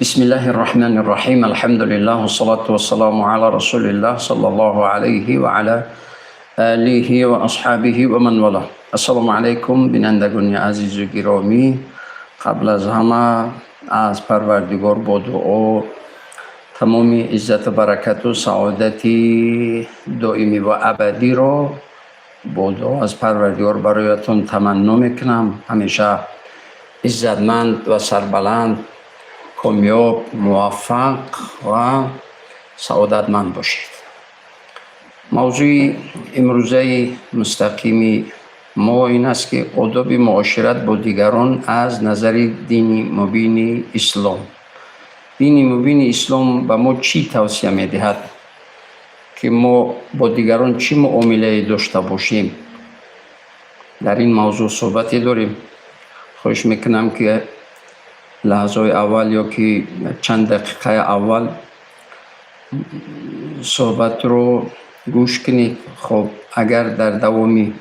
بسم الله الرحمن الرحيم. الحمد لله والصلاة والسلام على رسول الله صلى الله عليه وعلى آله وأصحابه ومن والاه. السلام علیکم بینندگان عزیز و گرامی. قبل از همه از پروردگار با دعا تمام عزت و برکت و سعادت دائمی و ابدی را با دعا از پروردگار برایتون تمنا میکنم. همیشه عزتمند و سربلند، کامیاب، موفق و سعادتمند باشید. موضوع امروزه مستقیم ما این است که آداب معاشرت با دیگران از نظر دین مبین اسلام. دین مبین اسلام به ما چی توصیه میدهد که ما با دیگران چی معامله داشته باشیم؟ در این موضوع صحبتی داریم. خواهش میکنم که لحظه اول یا که چند دقیقه اول صحبت رو گوش کنید. خب، اگر در دوامی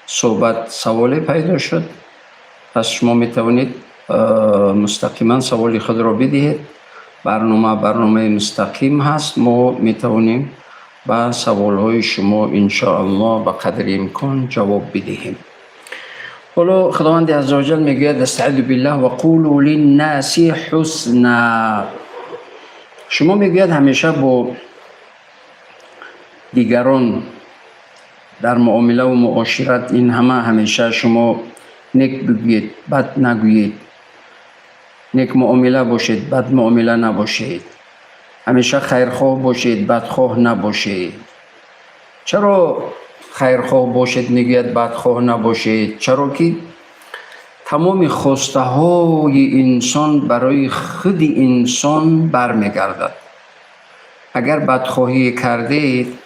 صحبت سوالی پیدا شد، پس شما میتوانید مستقیما سوال خود را بدهید. برنامه برنامه مستقیم هست. ما میتوانیم به سوالهای شما انشاءالله به قدر امکان جواب بدهیم. حالا خداوند عزوجل میگوید، استعوذ بالله، وقولوا للناس حسنا. شما میگوید همیشه با دیگران در معامله و معاشرت این همه همیشه شما نیک بگویید، بد نگویید، نیک معامله باشید، بد معامله نباشید، همیشه خیرخواه باشید، بدخواه نباشید. چرا خیرخواه باشید میگوید، بدخواه نباشید؟ چرا که تمام خواسته های انسان برای خود انسان برمیگردد. اگر بدخواهی کردید،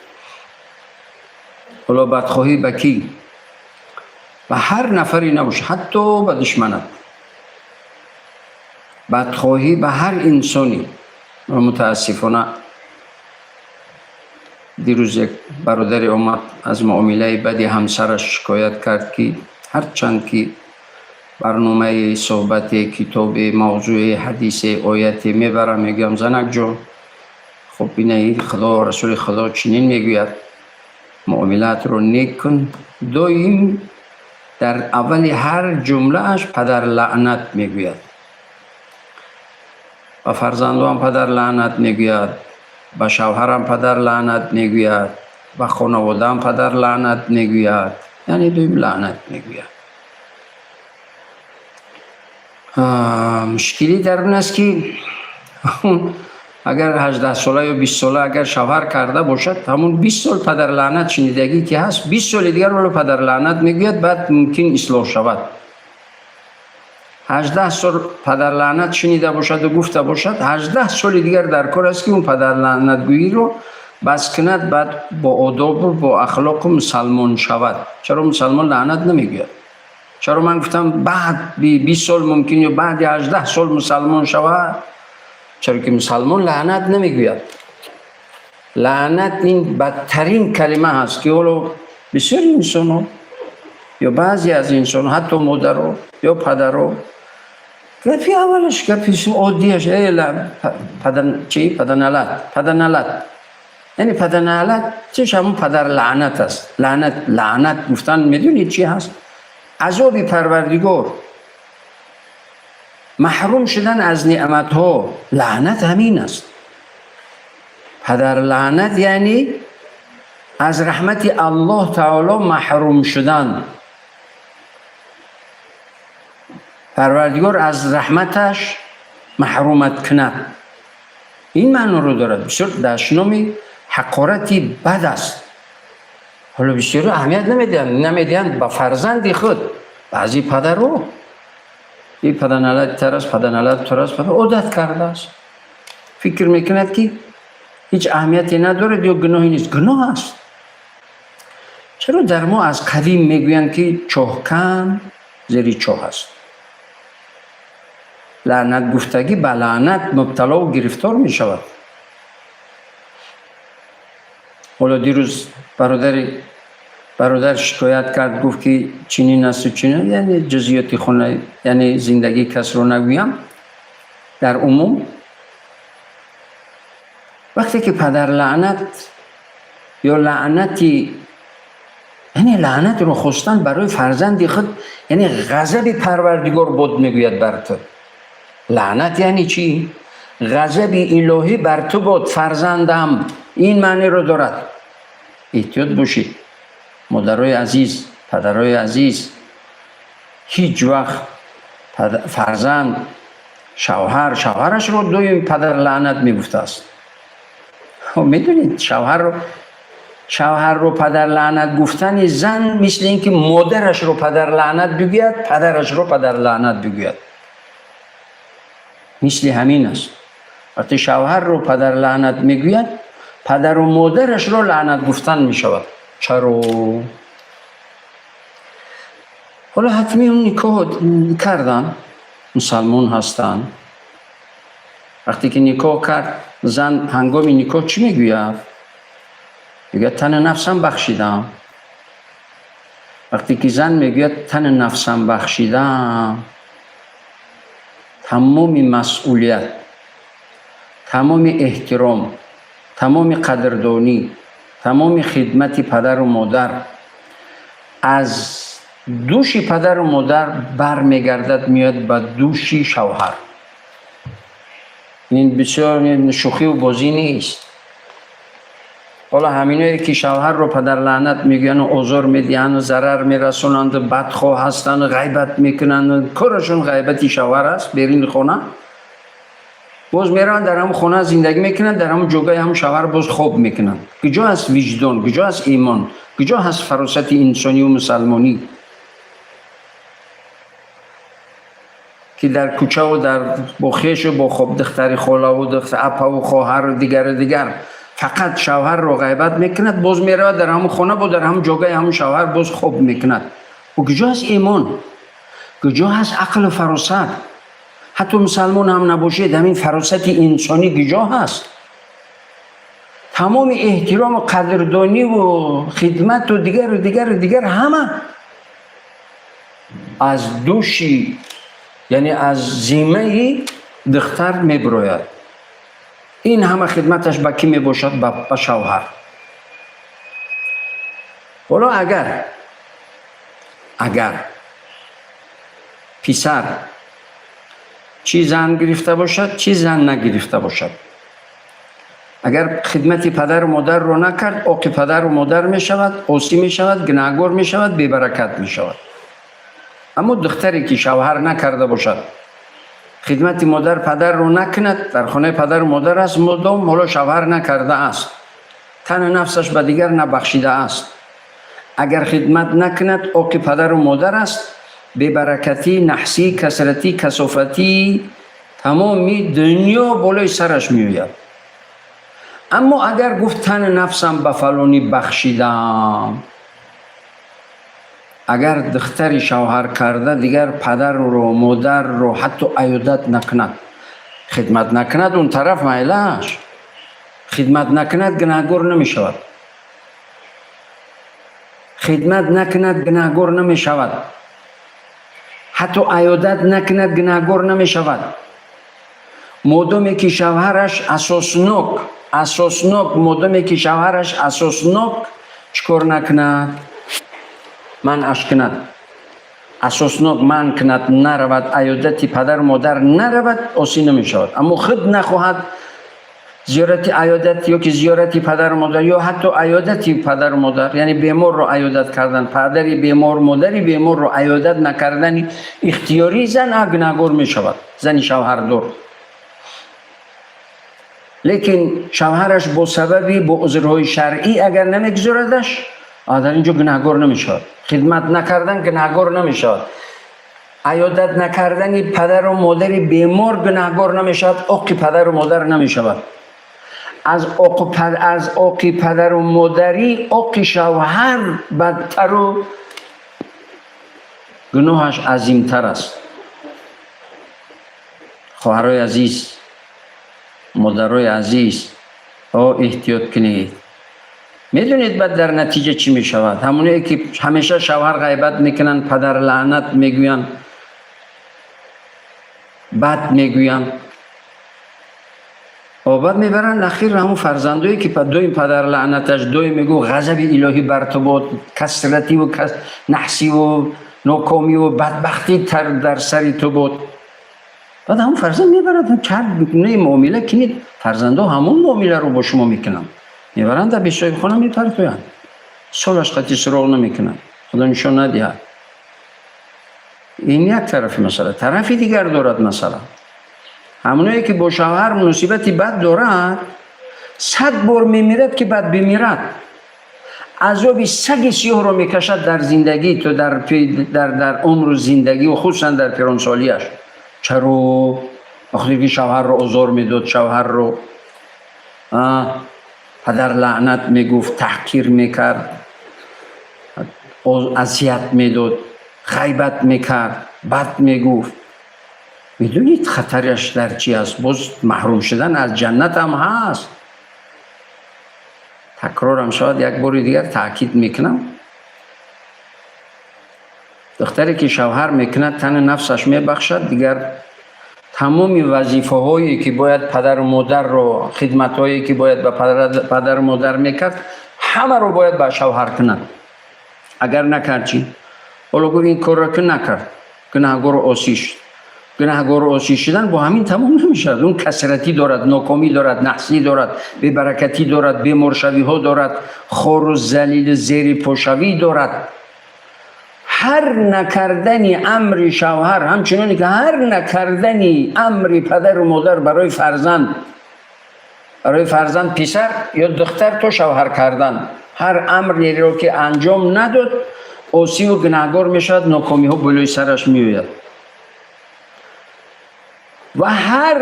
حالا بدخواهی به کی؟ به هر نفری نباشه، حتی به دشمنت. بدخواهی به هر انسانی. متاسفانه دیروز یک برادری آمد، از معامله بدی همسرش شکایت کرد که هرچند که برنامه، صحبت، کتاب، موضوع، حدیث، آیت میبرم، میگم زنک جان، خب اینه، خدا، رسول خدا چنین میگوید، معاملات رو نیک کن. دایم در اول هر جمله اش پدر لعنت میگوید. به فرزندان پدر لعنت میگوید، به شوهرم پدر لعنت میگوید، به خانوادم پدر لعنت میگوید، یعنی دویم لعنت میگوید. مشکلی در اون است که اگر 18 ساله یا 20 ساله اگر شوهر کرده باشد، همون 20 سال پدر لعنت شنیدگی که هست، 20 سال دیگر ولو پدر لعنت میگوید، بعد ممکن اصلاح شود. 18 سال پدر لعنت شنیده باشد و گفته باشد، 18 سال دیگر در کار است که اون پدر لعنت گویی رو بس کند، بعد با آداب و با اخلاق مسلمان شود. چرا مسلمان لعنت نمیگوید؟ چرا من گفتم بعد 20 سال ممکن یا بعد 18 سال مسلمان شود؟ چرا که مسلمان لعنت نمیگوید. لعنت این بدترین کلمه هست که حالا بسیار انسان ها یا بعضی از انسان، حتی مادر یا پدر، گپی اولش، گپی عادیش، ای پدر چی، پدر نالت، پدر نالت. یعنی پدر نالت چش همون پدر لعنت است. لعنت، لعنت گفتن میدونید چی هست؟ عذاب پروردگار، محروم شدن از نعمت ها. لعنت همین است. پدر لعنت یعنی از رحمت الله تعالی محروم شدن، پروردگار از رحمتش محرومت کند. این معنا رو دارد. بسیار دشنامی حقارتی بد است. حالا بسیار اهمیت نمیدهند، نمیدهند به فرزند خود. بعضی پدر رو این پدر نالت تر است، پدر نالت تر است، پدر عادت کرده است، فکر میکند که هیچ اهمیتی ندارد یا گناهی نیست. گناه است. چرا در ما از قدیم میگویند که چاهکن زیر چاه است؟ لعنت گفتگی به لعنت مبتلا و گرفتار می شود. حالا دیروز برادر شکایت کرد، گفت که چنین است و چنین، یعنی جزئیات خونه، یعنی زندگی کس رو نگویم در عموم. Вақте ки падар лаънат ё лаънати, яъне лаънатро хостан барои фарзанди худ, яъне ғазаби Парвардигор буд, мегӯяд бар ту. Лаънат яъне чӣ? Ғазаби илоҳӣ бар ту буд, фарзандам. Ин маъниро дорад. Эҳтиёт бошед, модарои азиз, падарои азиз, ҳеҷ вақт фарзанд, шавҳар, шавҳарашро доим падар лаънат мегуфтааст. Медонед, шавҳарро падар лаънат гуфтани зан мисли ин ки модарашро падар лаънат бигӯяд, падарашро падар лаънат бигӯяд, мисли ҳамин аст. Вақте шавҳарро падар лаънат мегӯяд, падару модарашро лаънат гуфтан мешавад. Чаро? Ҳоло ҳатмӣ он никоҳ кардан, мусалмон ҳастанд. Вақте ки никоҳ кард, зан ҳангоми никоҳ чӣ мегӯяд? Мегӯяд: «Тани нафсам бахшидам». Вақте ки зан мегӯяд: «Тани нафсам бахшидам», тамоми масъулият, тамоми эҳтиром, тамоми қадрдонӣ, тамоми хидмати падару модар аз дӯши падару модар бармегардад, меояд ба дӯши шавҳар. Ин бисёр шӯхиву бозӣ нест. Ҳоло ҳаминое ки шавҳарро падарлаънат мегӯяну озор медиҳанду зарар мерасонанду бадхоҳ ҳастанду ғайбат мекунанду корашон ғайбати шавҳар аст, беруни хона боз мераванд, дар ҳамон хона зиндагӣ мекунанд, дар ҳамон ҷойгоҳи ҳамон шавҳар боз хоб мекунанд. Куҷо ҳаст виҷдон? Куҷо ҳаст имон? Куҷо ҳаст фаросати инсонию мусалмонӣ, ки дар кӯчаву дар бо хешу бо духтари холаву апаву хоҳару дигару дигар фақат шавҳарро ғайбат мекунад, боз меравад дар ҳамон хона, бо дар ҳамон ҷойгоҳи ҳамон шавҳар боз хоб мекунад? Куҷо ҳаст имон? Куҷо ҳаст ақлу фаросат? Ҳатто мусалмон ҳам набошед, ҳамин фаросати инсонӣ куҷо ҳаст? Тамоми эҳтирому қадрдониву хидмату дигару дигару дигар ҳама аз дӯши, яъне аз зиммаи духтар мебирояд. Ин ҳама хидматаш ба кӣ мебошад? Ба шавҳар. Ҳоло агар писар чӣ зан гирифта бошад, чӣ зан нагирифта бошад, агар хидмати падару модарро накард, оқи падару модар мешавад, осӣ мешавад, гунаҳгор мешавад, бебаракат мешавад. Аммо духтаре ки шавҳар накарда бошад, хидмати модар падарро накунад, дар хонаи падару модар аст мудом, ҳоло шавҳар накарда аст, тану нафсаш ба дигар набахшида аст, агар хидмат накунад, оқи падару модар аст, бебаракатӣ, наҳсӣ, касратӣ, касофатӣ тамоми дунё болои сараш меояд. Аммо агар гуфт: «Тани нафсам ба фалонӣ бахшидам», агар духтари шавҳар карда дигар падарро, модарро ҳатто аёдат накунад, хидмат накунад, он тараф майлаш, хидмат накунад, гунаҳгор намешавад. Хидмат накунад, гунаҳгор намешавад. Ҳатто аёдат накунад, гунаҳгор намешавад, модоме ки шавҳараш асоснок, модоме ки шавҳараш асоснок чӣ кор накунад, манъаш кунад, асоснок манъ кунад, наравад, аёдати падару модар наравад, осӣ намешавад. Аммо худ нахоҳад зиёрати аёдат ё ки зиёрати падару модар ё ҳатто аёдати падару модар, яъне беморро аёдат кардан, падари бемор, модари беморро аёдат накардани ихтиёрии зан, гунаҳгор мешавад зани шавҳардор. Лекин шавҳараш бо сабаби, бо узрҳои шаръӣ агар намегузорадаш, дар ин ҷо гунаҳгор намешавад. Хидмат накардан гунаҳгор намешавад, аёдат накардани падару модари бемор гунаҳгор намешавад, оқи падару модар намешавад. Аз оқи падару модарӣ оқи шавҳар бадтару гуноҳаш азимтар аст. Хоҳарои азиз, модарои азиз, о эҳтиёт кунед. Медонед, баъд дар натиҷа чӣ мешавад? Ҳамоное ки ҳамеша шавҳар ғайбат мекунанд, падар лаънат мегӯянд, бад мегӯянд. Баъд мебаранд, ахир ҳамун фарзандое ки доим падар лаънаташ, доим мегӯ ғазаби илоҳӣ бар ту бод, касративу наҳсиву нокомиву бадбахтӣ дар сари ту буд. Баъд ҳамун фарзанд мебарад, чард не муомила кинед, фарзандо ҳамон муомиларо бо шумо мекунанд. Мебаранд, дар бесоҳибхона мепартоянд, солаш қати суроғ намекунанд. Худо нишон надиҳад. Ин як тарафи масъала. Тарафи дигар дорад масъала. Ҳамоное ки бо шавҳар муносибати бад дорад, 100 бор мемирад ки бад бимирад, азоби саги сиёҳро мекашад дар зиндагӣ то дар умру зиндагӣ, хусусан дар пиронсолиаш. Чаро? Бахотире ки шавҳарро озор медод, шавҳарро падар лаънат мегуфт, таҳқир мекард, азият медод, ғайбат мекард, бад мегуфт. Медонед, хатараш дар чи аст? Боз маҳрум шудан аз ҷаннат ҳам ҳаст. Такрорам шавад, як бори дигар таъкид мекунам: духтаре ки шавҳар мекунад, тани нафсаш мебахшад, дигар тамоми вазифаҳое ки бояд падару модарро, хидматҳое ки бояд ба падару модар мекард, ҳамаро бояд ба шавҳар кунад. Агар накард чӣ? Ҳоло гӯ, ин корро ки накард, гунаҳгору осӣ шуд. Гунаҳгору осӣ шудан бо ҳамин тамом намешавад. Он касратӣ дорад, нокомӣ дорад, наҳсӣ дорад, бебаракатӣ дорад, беморшавиҳо дорад, хору залилу зери пошавӣ дорад. Ҳар накардани амри шавҳар, ҳамчуноне ки ҳар накардани амри падару модар барои фарзанд, писар ё духтар, то шавҳар кардан, ҳар амреро ки анҷом надод, осиву гунаҳгор мешавад, нокомиҳо болои сараш меояд. Ва ҳар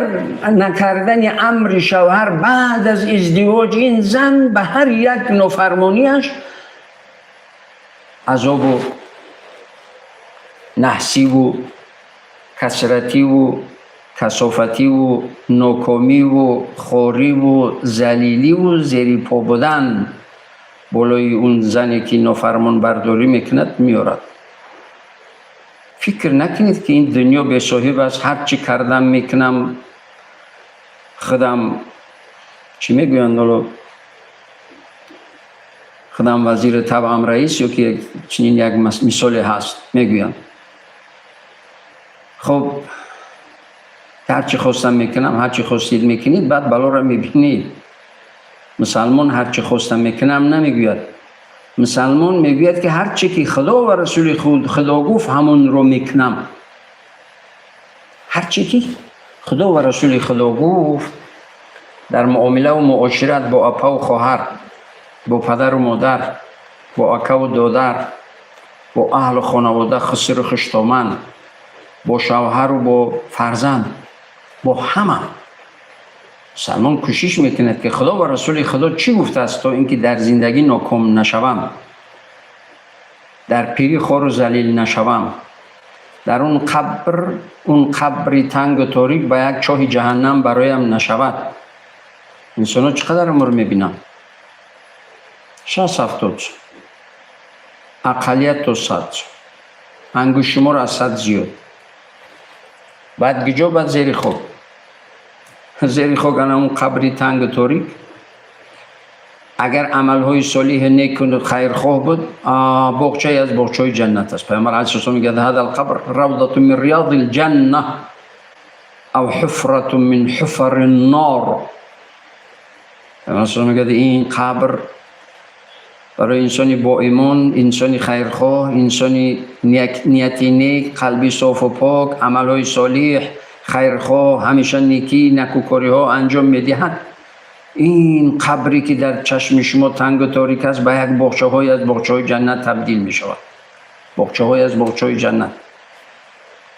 накардани амри шавҳар баъд аз издивоҷ, ин зан ба ҳар як нофармониаш азобу наҳсиву касративу касофативу нокомиву хориву залиливу зерипо будан болои он зане ки нофармонбардорӣ мекунад, меорад. Фикр накунед, ки ин дунё бесоҳиб аст, ҳар чӣ кардам мекунам, худам чӣ мегӯянд, ҳоло худам вазири табъам раис, ё ки чунин як мисоле ҳаст, мегӯянд. Хуб, ҳар чӣ хостам мекунам, ҳар чӣ хостид мекунед, баъд балоро мебинед. Мусалмон ҳар чӣ хостам мекунам намегӯяд. Мусалмон мегӯяд, ки ҳар чӣ ки Худо ва Расули Худо гуфт, ҳамонро мекунам. Ҳар чӣ ки Худо ва Расули Худо гуфт дар муомилаву муошират бо апаву хоҳар, бо падару модар, бо акаву додар, бо аҳлу хонавода, хусуру хуштоман, бо шавҳару бо фарзанд, бо ҳама, мусалмон кӯшиш мекунад, ки Худо ва Расули Худо чӣ гуфтааст, то ин ки дар зиндагӣ ноком нашавам, дар пирӣ хору залил нашавам, дар он қабр, он қабри тангу торик ба як чоҳи ҷаҳаннам бароям нашавад. Инсонҳо чӣ қадар умр мебинанд? 60, 70 сол, ақаллият то 100 сол, ангуштшумор аз 100 зиёд. Баъд гиҷо? Баъд зери хок. Зери хок, ана он қабри тангу торик. Агар амалҳои солиҳи неку хайрхоҳ буд, боғчае аз боғчаҳои ҷаннат аст. Пайғамбар алайҳи мегӯяд: هذا القبر روضة من رياض الجنة أو حفرة من حفر النار. Пайғамбар мегӯяд: ин қабр барои инсони боимон, инсони хайрхоҳ, инсони нияти нек, қалби софу пок, амалҳои солиҳ, хайрхоҳ, ҳамеша некӣ, накӯкориҳо анҷом медиҳад, ин қабре ки дар чашми шумо тангу торик аст, ба як боғчаҳое аз боғчаҳои ҷаннат табдил мешавад, боғчаҳое аз боғчаҳои ҷаннат.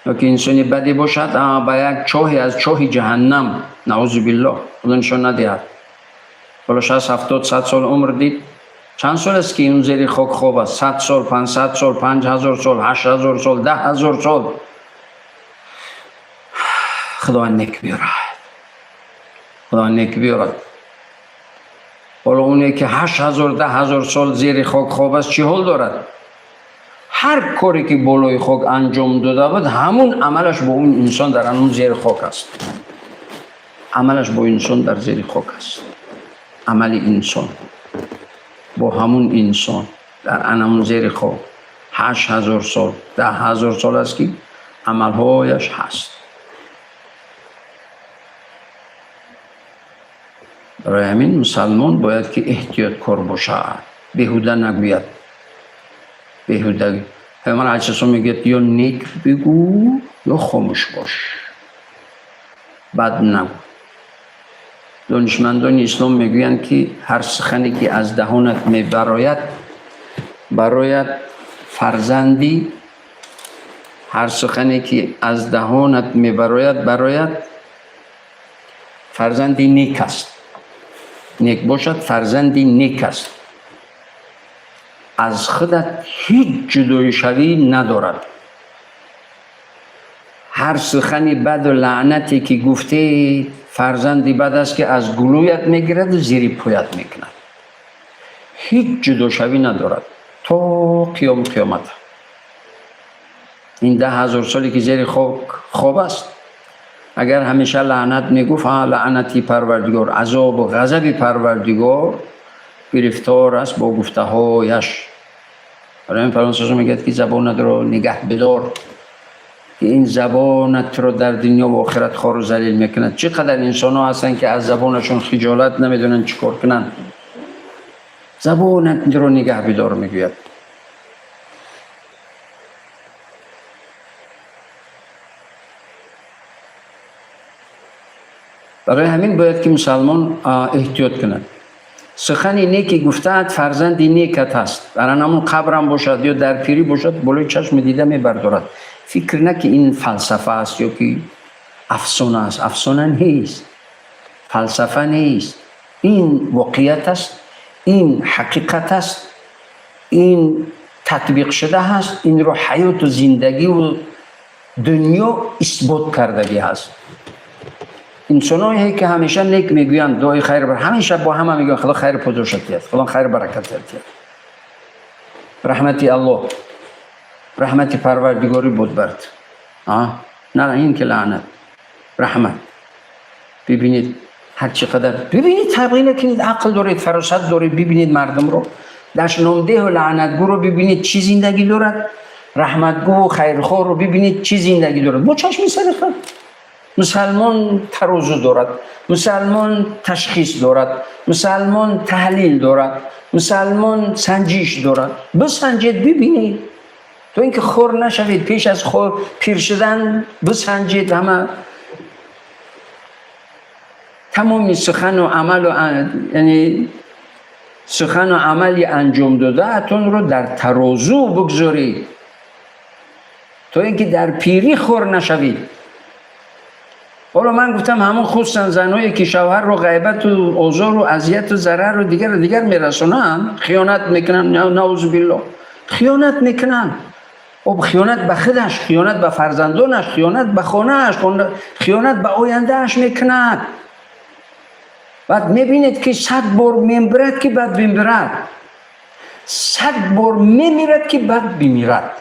Ё ки инсони баде бошад, ба як чоҳе аз чоҳи ҷаҳаннам, наъузу биллоҳ, Худо нишон надиҳад. Ҳоло 60, 70, 100 сол умр дид. Чанд сол аст, ки он зери хок хоб аст? 100 сол, 500 сол, 5000 сол, 8000 сол, 10 000 сол. Худованд нек биёрад, Худованд нек биёрад. Ҳоло оне ки 8000, 10 000 сол зери хок хоб аст, чӣ ҳол дорад? Ҳар коре ки болои хок анҷом дода буд, ҳамун амалаш бо он инсон дар ҳамун зери хок аст. Амалаш бо инсон дар зери хок аст. Амали инсон бо ҳамун инсон дар анамун зери хок 8000 сол, 10 000 сол аст, ки амалҳояш ҳаст. Барои ҳамин мусалмон бояд ки эҳтиёткор бошад, беҳуда нагӯяд. Беҳуда Пайғамбар алайҳиссалом мегӯяд: ё нек бигӯ, ё хомӯш бош, бад нагӯ. Донишмандони ислом мегӯянд, ки ҳар сухане ки аз даҳонат мебарояд, барояд фарзанди, ҳар сухане ки аз даҳонат мебарояд, барояд фарзанди нек аст, нек бошад, фарзанди нек аст, аз худат ҳеҷ ҷудоишавӣ надорад. Ҳар сухани баду лаънате ки гуфтед, фарзанди бад аст, ки аз гулӯят мегираду зери поят мекунад, ҳеҷ ҷудошавӣ надорад то қиёму қиёмат. Ин 10 000 соле ки зери хок хоб аст, агар ҳамеша лаънат мегуфт, лаънати Парвардигор, азобу ғазаби Парвардигор гирифтор аст бо гуфтаҳояш. Барои ҳамин Пайғамбар мегӯяд, ки забонатро нигаҳ бидор, ки ин забонатро дар дунё ва охират хору залил мекунад. Чӣ қадар инсонҳо ҳастанд, ки аз забонашон хиҷолат намедонанд чӣ кор кунанд. Забонатро нигаҳ бидор, мегӯяд. Барои ҳамин бояд ки мусалмон эҳтиёт кунад. Сухани неки гуфтаат фарзанди некат ҳаст, дар ҳамон қабрам бошад ё дар пирӣ бошад, болои чашми дида мебардорад. Фикр на ки ин фалсафа аст ё ки афсона аст. Афсона нест, фалсафа нест, ин воқеият аст, ин ҳақиқат аст, ин татбиқшуда ҳаст, инро ҳаёту зиндагиву дунё исбот кардагӣ ҳаст. Инсонҳое ки ҳамеша нек мегӯянд, дуои хайр ҳамеша бо ҳама мегӯянд, Худо хайр подошат диҳад, Худо хайр баракат диҳад, раҳмати Аллоҳ, раҳмати Парвардигорӣ буд бард. На ин ки лаънат, раҳмат. Бибинед, ҳар чӣ қадар бибинед, табғӣ накунед, ақл доред, фаросат доред, бибинед мардумро, дашномдеҳу лаънатгӯро бибинед, чӣ зиндагӣ дорад, раҳматгӯву хайрхоҳро бибинед, чӣ зиндагӣ дорад бо чашми сари худ. Мусалмон тарозу дорад, мусалмон ташхис дорад, мусалмон таҳлил дорад, мусалмон санҷиш дорад. Бисанҷед, бибинед, то ин ки хор нашавед. Пеш аз пир шудан бисанҷед ҳама тамоми сухану амалу, яъне сухану амали анҷом додаатонро дар тарозу бигзоред, то ин ки дар пирӣ хор нашавед. Ҳоло ман гуфтам, ҳамон хусусан занҳое ки шавҳарро ғайбату озору азияту зарару дигару дигар мерасонанд, хиёнат мекунанд, наузу биллоҳ, хиёнат мекунанд. Об хиёнат ба худаш, хиёнат ба фарзандонаш, хиёнат ба хонааш, хиёнат ба ояндааш мекунад. Баъд мебинед, ки 100 бор мемирад, ки баъд бимирад, 100 бор мемирад, ки баъд бимирад.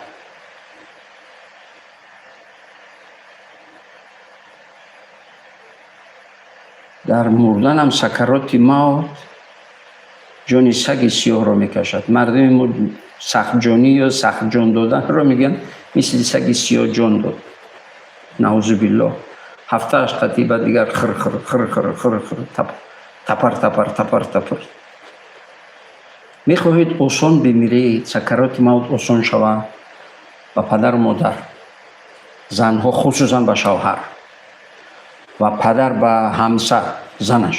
Дар мурданам сакароти мавт ҷони саги сиёҳро мекашад. Мардуми мо сахтҷонӣ ё сахтҷон доданро мегӯянд, мисли саги сиёҳ ҷон дод, наузу биллоҳ. Ҳафтааш қатъи, ба дигар хир хир хир хир хир хир, тапар тапар тапар тапар. Мехоҳед осон бимиред, сакароти мавт осон шавад, ба падару модар, занҳо хусусан ба шавҳар ва падар ба ҳамсар, занаш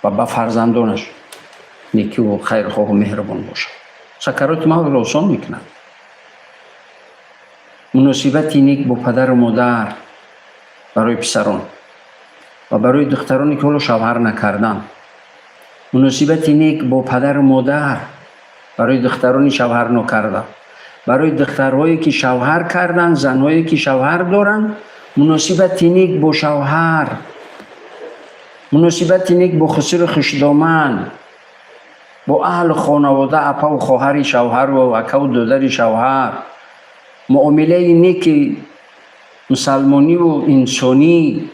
ва ба фарзандонаш некиву хайрхоҳу меҳрубон бошад, сакароти мавтро осон мекунад. Муносибати нек бо падару модар барои писарон ва барои духтароне ки ҳоло шавҳар накарданд, муносибати нек бо падару модар барои духтарони шавҳар нокарда, барои духтарҳое ки шавҳар карданд, занҳое ки шавҳар доранд, муносибати нек бо шавҳар, муносибати нек бо хусуру хушдоман, бо аҳлу хонавода, апаву хоҳари шавҳару акаву додари шавҳар, муомилаи неки мусалмониву инсонӣ.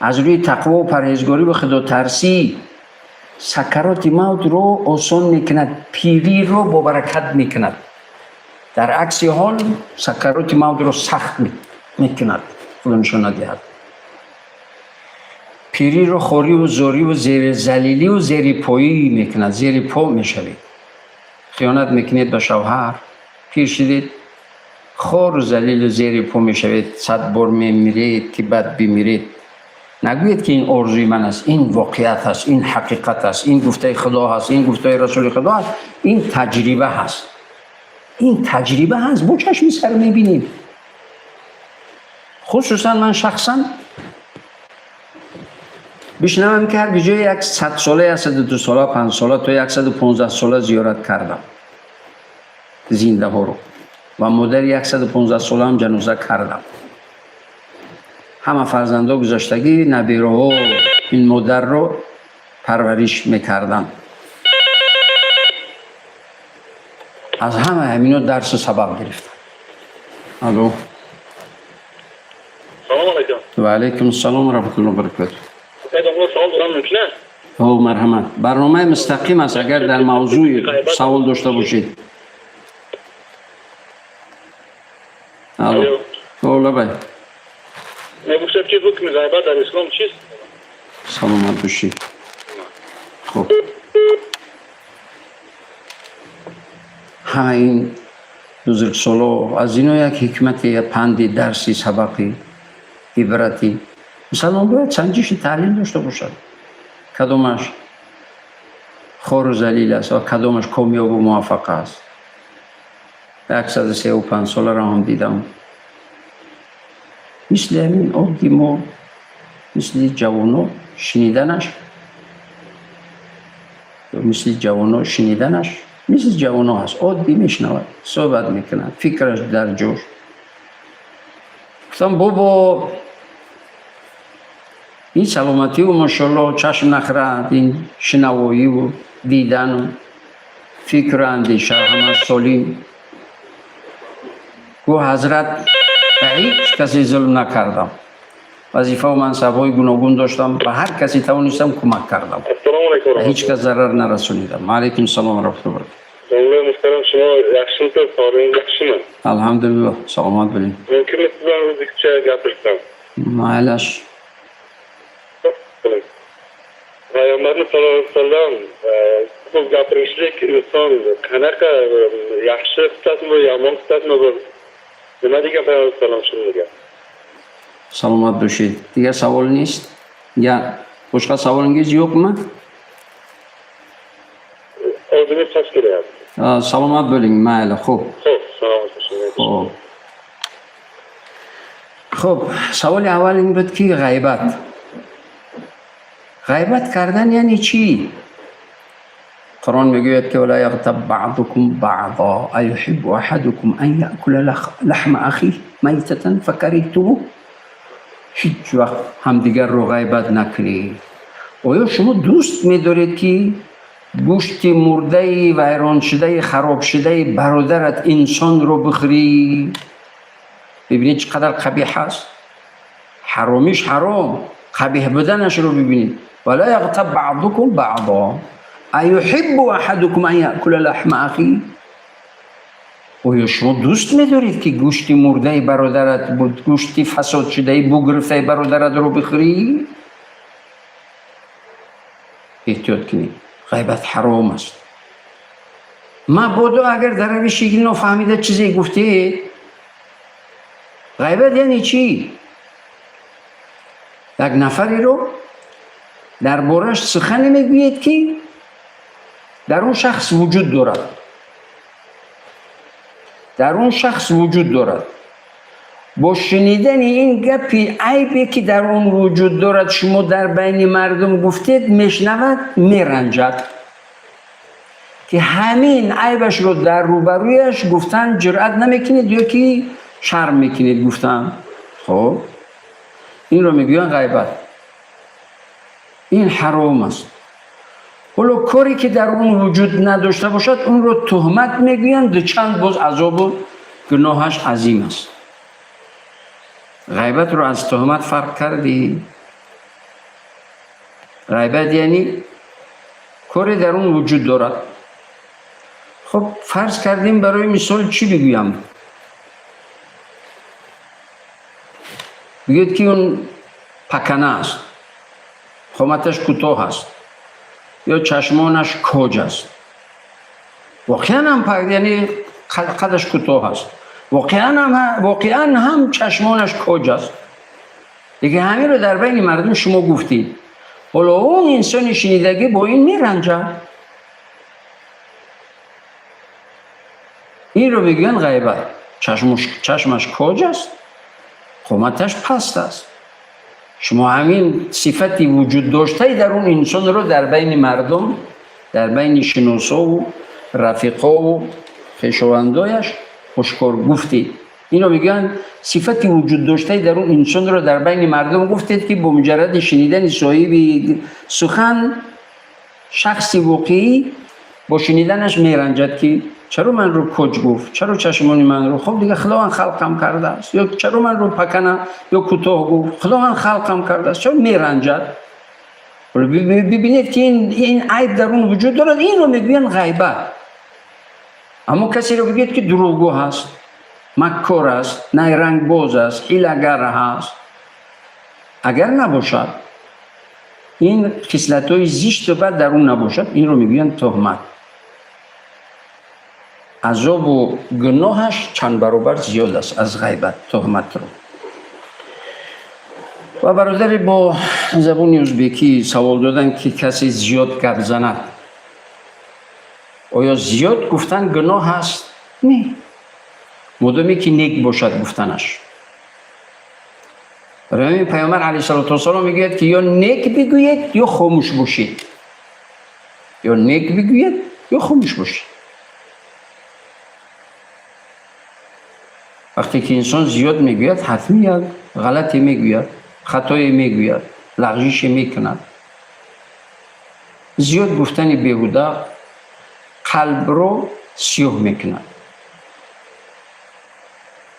Аз рӯи тақво ва парҳезгорӣ ва худотарсӣ сакароти мавтро осон мекунад, пириро бобаракат мекунад. Дар акси ҳол сакароти мавтро сахт мекунад, худо нишон надиҳад. Пириро хорӣ ва зорӣ ва залилӣ ва зери поӣ мекунад, зери по мешавед. Хиёнат мекунед ба шавҳар, пир шудед, хору залилу зери по мешавед, 100 бор мемиред ки баъд бимиред. Нагӯед ки ин орзуи ман аст, ин воқеият аст, ин ҳақиқат аст, ин гуфтаи Худо ҳаст, ин гуфтаи Расули Худо ҳаст, ин таҷриба ҳаст. Ин таҷриба ҳаст, бо чашми сар мебинем. Хусусан ман шахсан бишнавам ки ҳар ҷое як 100 сола, 102 сола, 5 сола то 115 сола зиёрат кардам зиндаҳоро ва модари 115 сола ҳам ҷаноза кардам. Ҳама фарзандо гузаштагӣ, набираҳо ин модарро парвариш мекарданд. Аз ҳама ҳамино дарсу сабаб гирифтам. Алло. Салом алайкум. Ва алайкум ассалом ва раҳматуллоҳи ва баракатуҳ. Савол дорам, мумкин аст? Ҳо, марҳамат. Барномаи мустақим аст, агар дар мавзӯи савол дошта бошед. Алло. Ҳо, лабай. Мегуфтед ки ҳукми ғайбат дар ислом чист? Саломат бошед. Хуб. Ҳама ин бузургсоло аз ино як ҳикмате, як панди, дарси, сабақи, ибрати. Мусалмон бояд санҷиши таҳлил дошта бошад. Кадомаш хору залил аст ва кадомаш комёбу муваффақ аст. 135 соларо ҳам дидам. Мисли ҳамин одди мо, мисли ҷавоно шуниданаш, мисли ҷавоно шуниданаш, мисли ҷавоно ҳаст, оддӣ мешунавад, суҳбат мекунад, фикраш дар ҷош. Гуфтам, бобо, ин саломативу машоллоҳ чашм нахӯрад, ин шунавоиву дидану фикру андеша ҳама солим. Гӯ, ҳазрат, ба ҳеҷ касе зулм накардам. Вазифаву мансабҳои гуногун доштам, ба ҳар касе тавонистам кӯмак кардам. Ассалому алайкум. Ба ҳеҷ кас зарар нарасонидам. Ва алайкум салом ва раҳматуллоҳи ва баракатуҳ. Домла муҳтарам, шумо yaxshimisiz, sog'lig'ingiz yaxshimi? Алҳамдулиллоҳ, саломат bo'ling. Mumkinmi siz bilan o'zbekcha gapirsam? Maylash. Payg'ambarimiz sollallohu alayhi vasallam ko'p gapirishlik inson qanaqa yaxshi sifatmi bu, yomon sifatmi bu? Nima degan payg'ambar sallam shunga? Саломат бошед. Дигар савол нест? Я boshqa savolingiz yo'qmi? O'zimiz past kelyapti. Salomat bo'ling, mayli, xo'p. Xo'p, salomat bo'ling. Xo'p. Хуб, саволи аввал ин буд ки ғайбат. Ғайбат кардан яъне чӣ? Қуръон мегӯяд ки ولا يغتب بعضكم بعضا أيحب أحدكم أن يأكل لحم أخيه ميتة فكرهتموه. Ҳеҷ вақт ҳамдигарро ғайбат накунед. Оё шумо дӯст медоред ки гӯшти мурдаи вайроншудаи харобшудаи бародарат инсонро бихӯрӣ? Бибинед чӣ қадар қабиҳ аст. Ҳаромиш ҳаром, қабиҳ буданашро бибинед. ولا يغتب بعضكم بعضا أيحب أحدكم أن يأكل لحم أخيه. Оё шумо дӯст медоред ки гӯшти мурдаи бародарат, гӯшти фасодшудаи бугирифтаи бародаратро бихӯрӣ? Эҳтиёт кунед, ғайбат ҳаром аст. Мабодо агар дар равиши нофаҳмида чизе гуфтед. Ғайбат яъне чӣ? Як нафареро дар бораш сухане мегӯед ки дар он шахс вуҷуд дорад, дар он шахс вуҷуд дорад. Бо шунидани ин гапи айбе ки дар он вуҷуд дорад, шумо дар байни мардум гуфтед, мешнавад, меранҷад, ки ҳамин айбашро дар рӯбарӯяш гуфтан ҷуръат намекунед ё ки шарм мекунед гуфтан. Хоб, инро мегӯянд ғайбат. Ин ҳаром аст. Ҳоло коре ки дар он вуҷуд надошта бошад, онро туҳмат мегӯянд, дучанд боз азобу гуноҳаш азим аст. Ғайбатро аз туҳмат фарқ кардӣ? Ғайбат яъне коре дар он вуҷуд дорад. Хуб, фарз кардем, барои мисол чӣ бигӯям? Бигӯед ки он пакана аст, қоматаш кӯтоҳ аст ё чашмонаш коҷ аст. Воқеан ҳам, яъне қадаш кӯтоҳ аст, воқеан ҳам чашмонаш коҷ аст. Дига ҳаминро дар байни мардум шумо гуфтед. Ҳоло он инсони шунидагӣ бо ин меранҷад. Инро мегӯянд ғайбат. Чашмаш коҷ аст, қоматаш паст аст. Шумо ҳамин сифати вуҷуд доштаи дар он инсонро дар байни мардум, дар байни шиносову рафиқову хешовандояш ошкор гуфтед. Инро мегӯянд сифати вуҷуд доштаи дар он инсонро дар байни мардум гуфтед, ки бо муҷарради шунидани соҳиби сухан шахси воқеӣ бо шуниданаш меранҷад, ки чаро манро коҷ гуфт, чаро чашмони манро, хуб дига Худованд халқам кардааст, ё чаро манро пакана ё кӯтоҳ гуфт, Худованд халқам кардааст, чаро меранҷад? Бибинед, ки ин айб дар он вуҷуд дорад, инро мегӯянд ғайбат. Аммо касеро бигӯед, ки дурӯғгӯ ҳаст, маккор аст, найрангбоз аст, ҳилагар ҳаст, агар набошад, ин хислатҳои зишту бад дар он набошад, инро мегӯянд туҳмат. Азобу гуноҳаш чанд баробар зиёд аст аз ғайбат, туҳматро. Ва бародаре бо забони узбекӣ савол доданд, ки касе зиёд гап занад, оё зиёд гуфтан гуноҳ аст? Не, модоме ки нек бошад гуфтанаш. Барои ҳамин Паёмбар алайҳиссалоту вассалом мегӯяд, ки ё нек бигӯед, ё хомӯш бошед. Ё нек бигӯед, ё хомӯш бошед. Вақте ки инсон зиёд мегӯяд, ҳатмӣ як ғалате мегӯяд, хатое мегӯяд, лағжише мекунад. Зиёд гуфтани беҳуда қалбро сиёҳ мекунад,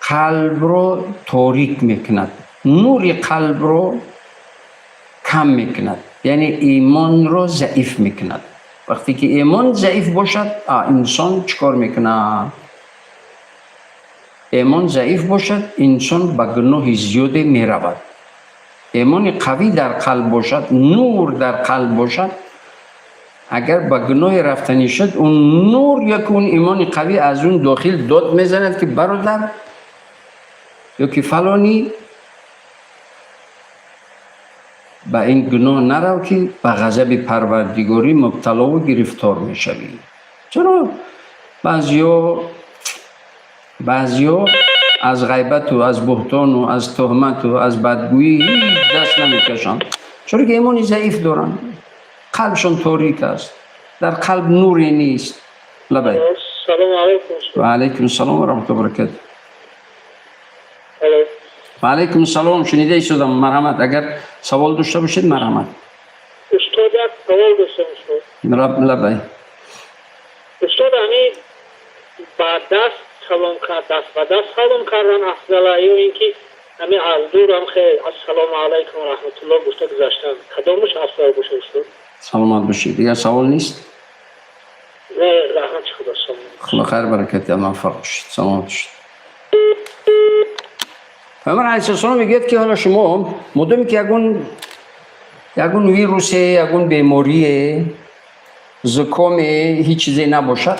қалбро торик мекунад, нури қалбро кам мекунад, яъне имонро заиф мекунад. Вақте ки имон заиф бошад, инсон чӣ кор мекунад? Имон заиф бошад, инсон ба гуноҳи зиёде меравад. Имони қавӣ дар қалб бошад, нур дар қалб бошад, агар ба гуноҳе рафтанӣ шуд, он нур ё ки он имони қавӣ аз он дохил дод мезанад, ки бародар ё ки фалонӣ, ба ин гуноҳ нарав, ки ба ғазаби Парвардигорӣ мубталову гирифтор мешавӣ. Чаро баъзиҳо аз ғайбату аз буҳтону аз туҳмату аз бадгӯӣ ҳеҷ даст намекашанд? Чаро ки имони заиф доранд, қалбшон торик аст, дар қалб нуре нест. Лабайк. Салому алайкум. Ва алайкум салом ва раҳматуллоҳи ва баракатуҳ. Алло. Ва алайкум салом, шунида истодам, марҳамат, агар савол дошта бошед, марҳамат. Устод, як савол доштам, устод. Лабай. Устод, ҳамин ба даст салом кард, даст ба даст салом кардан афзала ё ин ки ҳамин аз дур ҳам хел ассалому алайкум ва раҳматуллоҳ гуфта гузаштан, кадомаш афзал бошад, устод? Саломат бошед. Дигар савол нест? Не, раҳмати Худо, салом. Худо хайр баракати, муваффақ бошед, саломат бошед. Паёмбар алайҳиссалом мегӯяд, ки ҳоло шумо модоме ки ягон вирусе, ягон беморие, зукоме, ҳеҷ чизе набошад,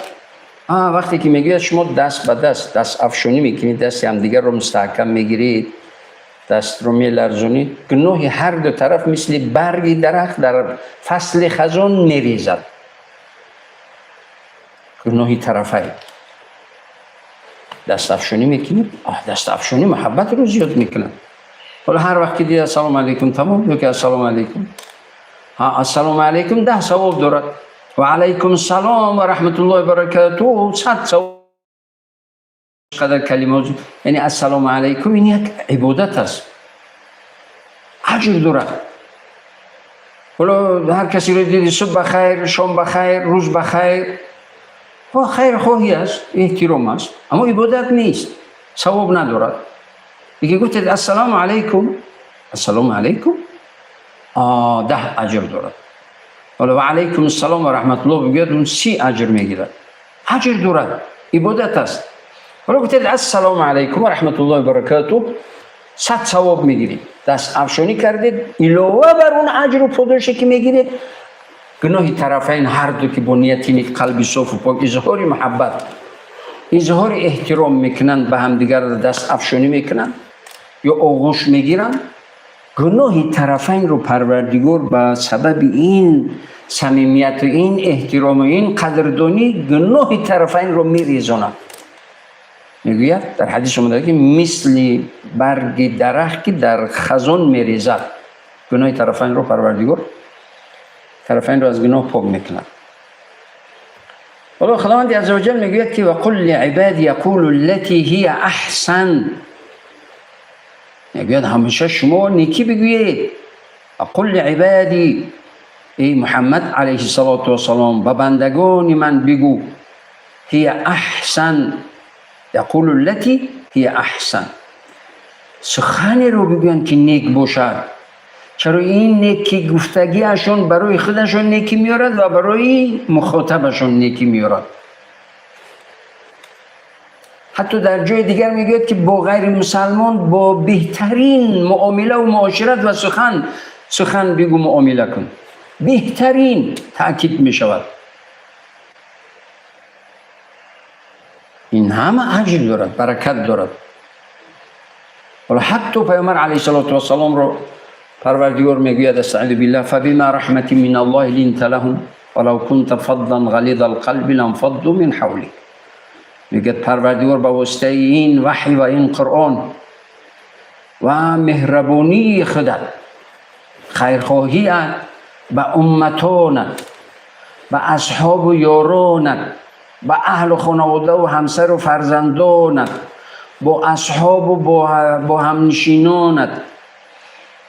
вақте ки мегӯяд, шумо даст ба даст даст афшонӣ мекунед, дасти ҳамдигарро мустаҳкам мегиред, дастро меларзонед, гуноҳи ҳар ду тараф мисли барги дарахт дар фасли хазон мерезад. Гуноҳи тарафай даст афшонӣ мекунед, даст афшонӣ муҳаббатро зиёд мекунад. Ҳоло ҳар вақт ки дид, ассалому алайкум, тамом, ё ки ассалому алайкум, ассалому алайкум 10 савоб дорад, ва алайкум салом ва раҳматуллоҳи баракатуҳ 100 савоб. Қадар калимот, яъне ассалому алайкум ин як ибодат аст, аҷр дорад. Ҳоло ҳар касеро диди, субҳ ба хайр, шом ба хайр, рӯз ба хайр, хайрхоҳӣ аст, эҳтиром аст, аммо ибодат нест, савоб надорад. Диге гуфтед ассалому алайкум, ассалому алайкум 10 аҷр дорад. Ҳоло ва алайкум ассалом ва раҳматуллоҳ бигӯяд, он 30 аҷр мегирад. Аҷр дорад, ибодат аст. Ҳоло гуфтед ассалому алайкум ва раҳматуллоҳи ва баракатуҳ, 100 савоб мегиред. Даст афшонӣ кардед, илова бар он аҷру подоше ки мегиред, гуноҳи тарафайн ҳар ду ки бо нияти нек, қалби софу пок, изҳори муҳаббат, изҳори эҳтиром мекунанд, ба ҳамдигар даст афшонӣ мекунанд ё оғӯш мегиранд, гуноҳи тарафайнро Парвардигор ба сабаби ин самимияту ин эҳтирому ин қадрдонӣ гуноҳи тарафайнро мерезонад. Мегӯяд, дар ҳадис омада ки мисли барги дарахт, ки дар хазон мерезад, гуноҳи тарафайнро Парвардигор тарафайнро аз гуноҳ пок мекунад. Ҳоло Худованди азза ваҷал мегӯяд ки وقل لعبادي يقولوا التي هي أحسن. Мегӯяд, ҳамеша шумо некӣ бигӯед. وقل لعبادي, эй Муҳаммад алайҳиссалоту вассалом, ба бандагони ман бигӯ, هي أحسن, يقولوا التي هي أحسن, суханеро бигӯянд ки нек бошад. Чаро ин неки гуфтагиашон барои худашон некӣ меорад ва барои мухотабашон некӣ меорад. Ҳатто дар ҷои дигар мегӯяд ки бо ғайримусалмон бо беҳтарин муомилаву муошират ва сухан бигӯ, муомила кун. Беҳтарин таъкид мешавад. Ин ҳама аҷр дорад, баракат дорад. Ҳоло ҳатто Паёмбар алайҳиссалоту вассаломро Парвардигор мегӯяд: أستعيذ بالله، فبما رحمة من الله لنت لهم ولو كنت فظا غليظ القلب لانفضوا من حولك. Мегӯяд Парвардигор ба воситаи ин ваҳй ва ин Қуръон ва меҳрабонии худат, хайрхоҳиат ба умматонат, ба асҳобу ёронат, ба аҳлу хонаводаву ҳамсару фарзандонат, бо асҳобу бо ҳамнишинонат,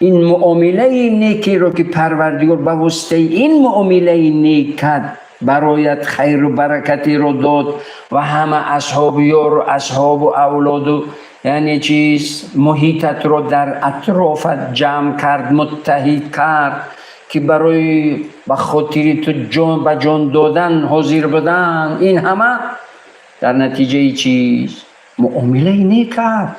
ин муомилаи некиро ки Парвардигор ба воситаи ин муомилаи некат бароят хайру баракатеро дод ва ҳама асҳобу ёру асҳобу авлоду, яъне чиз, муҳитатро дар атрофат ҷамъ кард, муттаҳид кард, ки барои ба хотири ту ҷон ба ҷон додан ҳозир буданд, ин ҳама дар натиҷаи чиз? Муомилаи нек аст.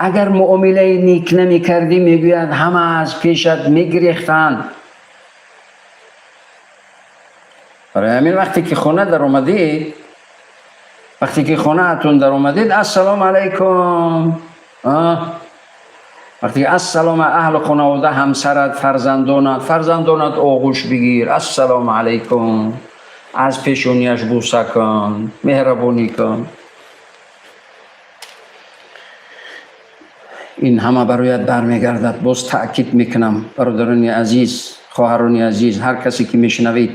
Агар муомилаи нек намекардӣ, мегӯяд, ҳама аз пешат мегирехтанд. Барои ҳамин вақте ки хона даромадед, вақте ки хонаатон даромадед, ассалому алайкум, вақте ки ассалому аҳлу хонавода, ҳамсарат, фарзандонат, фарзандонат оғӯш бигир, ассалому алайкум, аз пешонияш бӯса кун, меҳрабонӣ кун. Ин ҳама бароят бармегардад. Боз таъкид мекунам, бародарони азиз, хоҳарони азиз, ҳар касе ки мешунавед,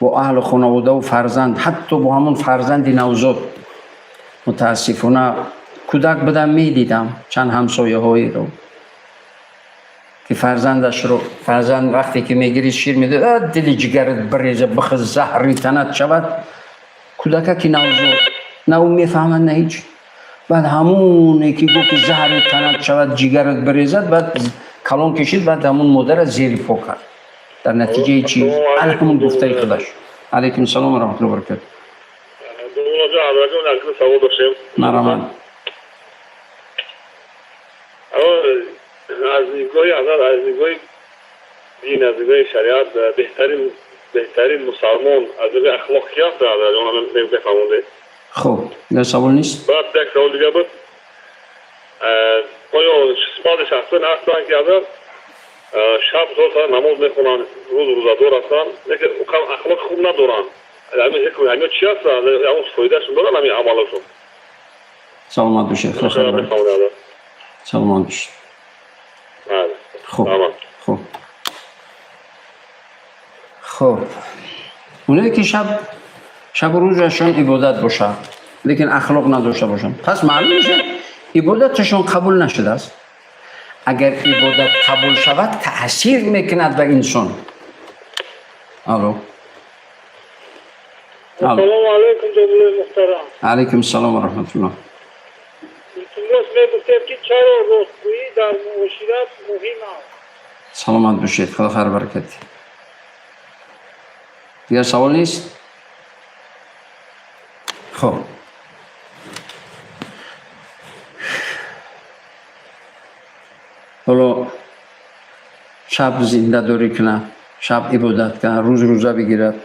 бо аҳлу хонаводаву фарзанд, ҳатто бо ҳамон фарзанди навзод. Мутаассифона, кӯдак будам, медидам чанд ҳамсояҳоеро ки фарзандашро, фарзанд вақте ки мегири, шир медод, дили ҷигарат биреза, бихӯ, заҳри танат шавад. Кӯдака ки навзод, на ӯ мефаҳмад, на ҳеҷ. Баъд ҳамоне ки гуфт ки заҳри танат шавад, ҷигарат бирезад, баъд калон кашид, баъд ҳамон модарра зери по кард. Дар натиҷаи чи? Ана ҳамон гуфтаи худаш. Алайкум салом ва раҳматуллоҳи ва баракатуҳ. Савол доштем. Марҳамат. Аз нигоҳи азар, аз нигоҳи дин, аз нигоҳи шариат, беҳтарин мусалмон аз нигоҳи ахлоқ ки аст? Мефаҳмондед. Хуб, дигар савол нест? Баъд як савол дигар буд: оё баъзе шахсон ҳастанд ки азар шаб то намоз мехонанд, рӯз рӯзадор ҳастанд, лекин ахлоқи хуб надоранд? Ҳамин чи аст? Ягон фоидаашон доранд ҳамин амалашон? Саломат бошед. Саломат бошед. Хуб, оное ки шабу рӯзашон ибодат бошад, лекин ахлоқ надошта бошанд, пас маълум мешавад, ибодаташон қабул нашудааст. Агар ибодат қабул шавад, таъсир мекунад ба инсон. Алло. Ассалому алайкум, ҷамоаи муҳтарам. Алайкум салом ва раҳматуллоҳ. Илтимос, мегуфтем ки чаро ростгӯӣ дар муошират муҳим аст? Саломат бошед, Худо хайр баракат. Дигар савол нест? Хуб, ҳоло шаб зиндадорӣ кунад, шаб ибодат кунад, рӯз рӯза бигирад,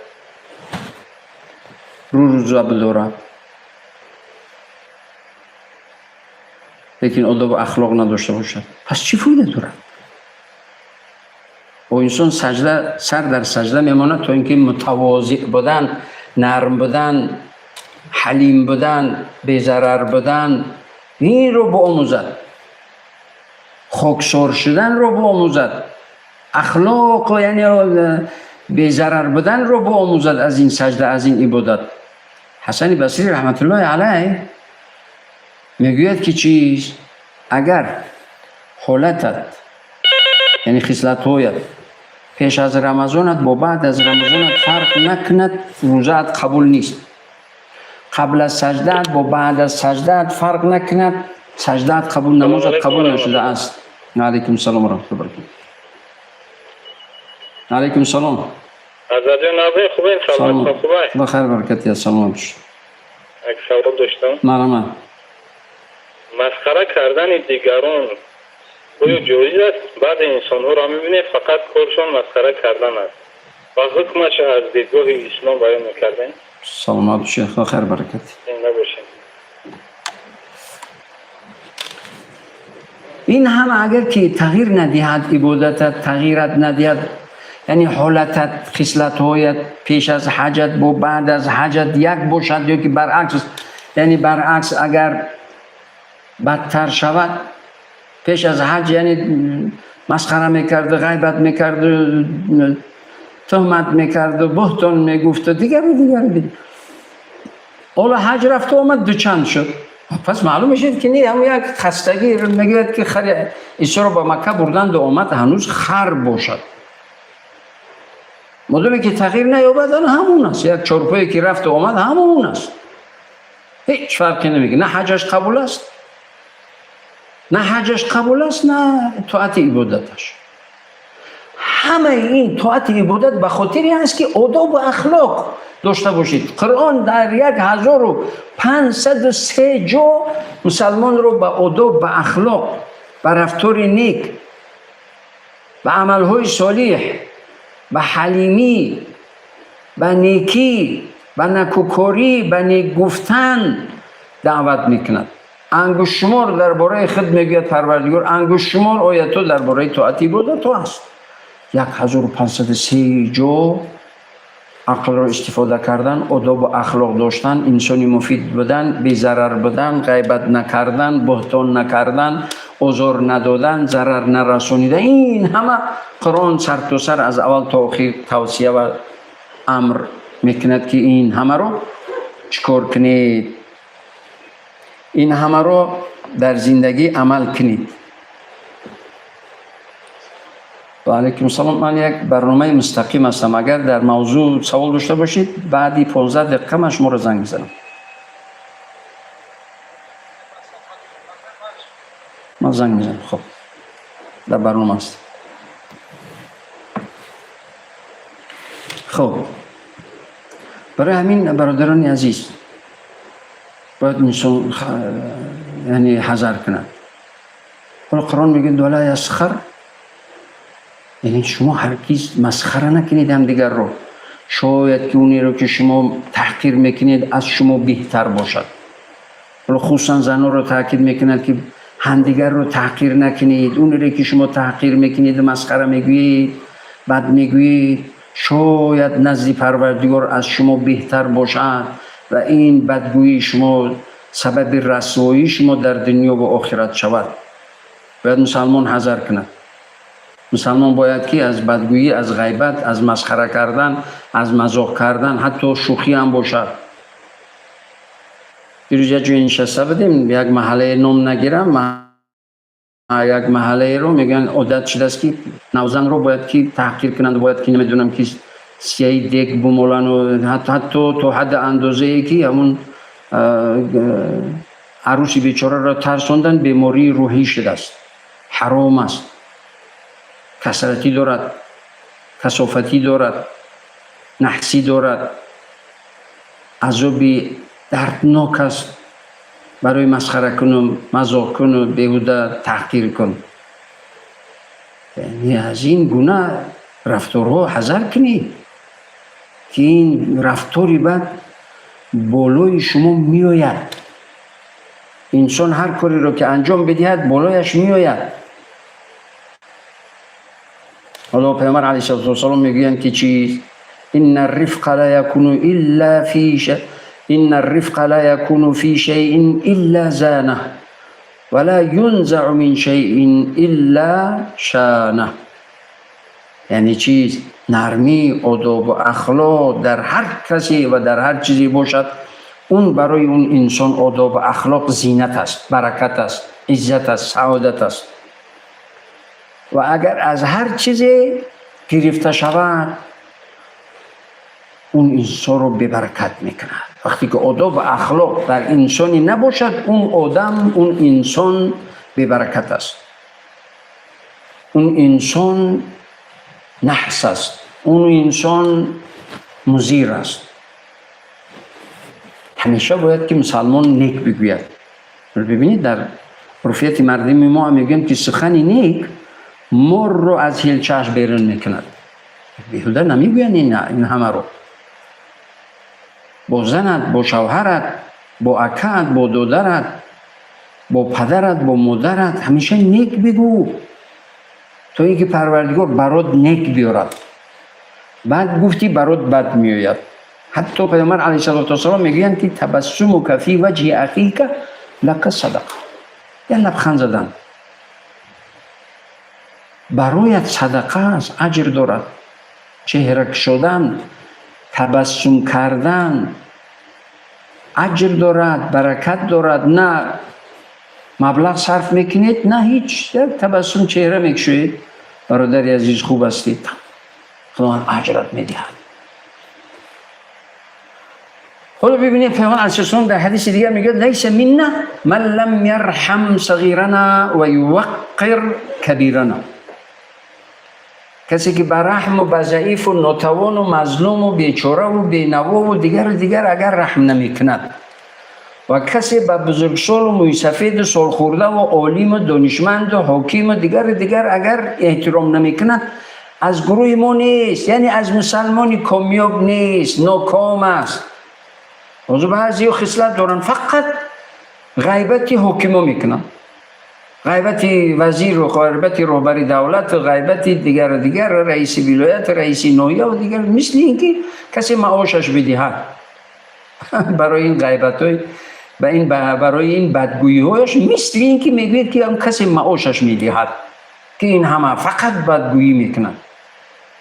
рӯз рӯза бидорад, лекин одобу ахлоқ надошта бошад, пас чӣ фоида дорад? О инсон саҷда, сар дар саҷда мемонад, то ин ки мутавозиъ будан, нарм будан, ҳалим будан, безарар будан, инро биомӯзад, хоксор шуданро биомӯзад, ахлоқ, яъне безарар буданро биомӯзад аз ин саҷда, аз ин ибодат. Ҳасани Басрӣ раҳматуллоҳи алайҳ мегӯяд, ки чиз агар ҳолатат, яъне хислатҳоят пеш аз Рамазонат бо баъд аз Рамазонат фарқ накунад, рӯзаат қабул нест. Қабл аз саҷдаат бо баъд аз саҷдаат фарқ накунад, саҷдаат қабул, намозат қабул нашудааст. Алайкум салом ва раҳматуллоҳи ва баракатуҳ. Алайкум салом. Ҳазратҷон, нағзӣ, хубен? Саломатон хубай? Худо хайр баракати аст, саломат бош. Як савол доштам. Марҳамат. Масхара кардани дигарон оё ҷоиз аст? Баъзе инсонҳоро мебинем, фақат коршон масхара кардан аст ва ҳукмаш аз дидгоҳи ислом баён мекардем. Саломат бошед, худо хайр баракати. Зинда бошед. Ин ҳама агар ки тағйир надиҳад ибодатат, тағйират надиҳад, яъне ҳолатат, хислатҳоят пеш аз ҳаҷат бо баъд аз ҳаҷат як бошад ё ки баръакс, яъне баръакс агар бадтар шавад, пеш аз ҳаҷ яъне масхара мекард, ғайбат мекард, туҳмат мекард, буҳтон мегуфт, дигару дигару дигар. Ҳоло ҳаҷ рафту омад, дучанд шуд. Пас маълум мешавад, ки не, ҳамон як хастагӣ мегӯяд, ки хари Исоро ба Макка бурданду омад, ҳанӯз хар бошад. Модоме ки тағйир наёбад, ан ҳамон аст. Як чорпое ки рафту омад, ҳамон аст. Ҳеҷ фарқе намекунад. На ҳаҷаш қабул аст, на ҳаҷаш қабул аст, на тоати ибодаташ. Ҳамаи ин тоати ибодат ба хотире аст, ки одобу ахлоқ дошта бошед. Қуръон дар 1503 ҷо мусалмонро ба одоб, ба ахлоқ, ба рафтори нек, ба амалҳои солиҳ, ба ҳалимӣ, ба некӣ, ба накӯкорӣ, ба нек гуфтан даъват мекунад. Ангуштшумор дар бораи худ мегӯяд Парвардигор, ангуштшумор оятҳо дар бораи тоати ибодатҳо аст. 1503 ҷо ақлро истифода кардан, одобу ахлоқ доштан, инсони муфид будан, безарар будан, ғайбат накардан, буҳтон накардан, озор надодан, зарар нарасонидан, ин ҳама Қуръон сартосар аз аввал то охир тавсия ва амр мекунад, ки ин ҳамаро чӣ кор кунед, ин ҳамаро дар зиндагӣ амал кунед. Ва алайкум салом. Ман як барномаи мустақим ҳастам. Агар дар мавзӯъ савол дошта бошед, баъди 15 дақиқа ман шуморо занг мезанам. Ман занг мезанам. Хуб, дар барнома ҳастам. Хуб, барои ҳамин, бародарони азиз, бояд инсон яъне ҳазар кунад. Ҳоло Қуръон мегӯяд: вала ясхар, яъне шумо ҳаргиз масхара накунед ҳамдигарро, шояд ки онеро ки шумо таҳқир мекунед, аз шумо беҳтар бошад. Ҳоло хусусан занонро таъкид мекунад, ки ҳамдигарро таҳқир накунед. Онеро ки шумо таҳқир мекунед, масхара мегӯед, бад мегӯед, шояд назди Парвардигор аз шумо беҳтар бошад ва ин бадгӯии шумо сабаби расвоии шумо дар дунё ва охират шавад. Бояд мусалмон ҳазар кунад. Мусалмон бояд ки аз бадгӯӣ, аз ғайбат, аз масхара кардан, аз мазоқ кардан, ҳатто шӯхӣ ҳам бошад. Дирӯз як ҷое нишаста будем, як маҳаллае ном нагирам, як маҳаллаеро мегӯянд, одат шудааст, ки навзанро бояд ки таҳқир кунанд, бояд ки намедонам ки сияи дег бумолану ҳатто то ҳадди андозае ки ҳамун арӯси бечораро тарсондан, бемории рӯҳӣ шудааст. Ҳаром аст, касратӣ дорад, касофатӣ дорад. наҳсӣ дорад, азоби дарднок аст барои масхара куну мазоқ куну беҳуда таҳқир кун. Яъне аз ин гуна рафторҳо ҳазар кунед, ки ин рафтори бад болои шумо меояд. Инсон ҳар кореро ки анҷом бидиҳад, болояш меояд. Ҳоло Паёмбар алайҳиссалоту вассалом мегӯянд, ки чиз? Инна рифқа ла якуну илла фи инна рифқа ла якуну фи шайъин илла занах ва ла юнзау мин шайъин илла шанах. Яъне чиз? Нармӣ, одобу ахлоқ дар ҳар касе ва дар ҳар чизе бошад, он барои он инсон одобу ахлоқ зинат аст, баракат аст, иззат аст, саодат аст. Ва агар аз ҳар чизе гирифта шавад, он инсонро бебаракат мекунад. Вақте ки одобу ахлоқ дар инсоне набошад, он одам, он инсон бебаракат аст, он инсон наҳс аст, он инсон музир аст. Ҳамеша бояд ки мусалмон нек бигӯяд. Бибинед, дар урфияти мардуми мо ҳам мегӯянд, ки сухани нек морро аз ҳилчааш берун мекунад. Беҳуда намегӯянд ин ҳамаро. Бо занат, бо шавҳарат, бо акаат, бо додарат, бо падарат, бо модарат ҳамеша нек бигӯ, то ин ки Парвардигор барот нек биёрад. Бад гуфтӣ, барот бад меояд. Ҳатто Паёмбар алайҳиссалоту вассалом мегӯянд, ки табассумука фи ваҷҳи ахика лака садақа, як лабханд задан бароят садақа аст, аҷр дорад. Чеҳра кушодан, табассум кардан аҷр дорад, баракат дорад. На маблағ сарф мекунед, на ҳеҷ, як табассум чеҳра мекушоед: «Бародари азиз, хуб ҳастед?» Худованд аҷрат медиҳад. Ҳоло бибинед, Паёмбар алайҳиссалом дар ҳадиси дигар мегӯяд: лайса минна ман лам ярҳам сағирана ва юваққир кабирана. Касе ки ба раҳму ба заифу нотавону мазлуму бечораву бенавову дигару дигар агар раҳм намекунад ва касе ба бузургсолу мӯйсафеду солхӯрдаву олиму донишманду ҳокиму дигару дигар агар эҳтиром намекунад, аз гурӯҳи мо нест, яъне аз мусалмони комёб нест, ноком аст. Ҳозир баъзеҳо хислат доранд, фақат ғайбати ҳокимо мекунанд, ғайбати вазиру ғайбати роҳбари давлату ғайбати дигару дигар, раиси вилоят, раиси ноҳия ва дигар, мисли ин ки касе маошаш бидиҳад барои ин ғайбатҳои ба ин, барои ин бадгӯиҳояш, мисли ин ки мегӯяд, ки касе маошаш медиҳад, ки ин ҳама фақат бадгӯӣ мекунад.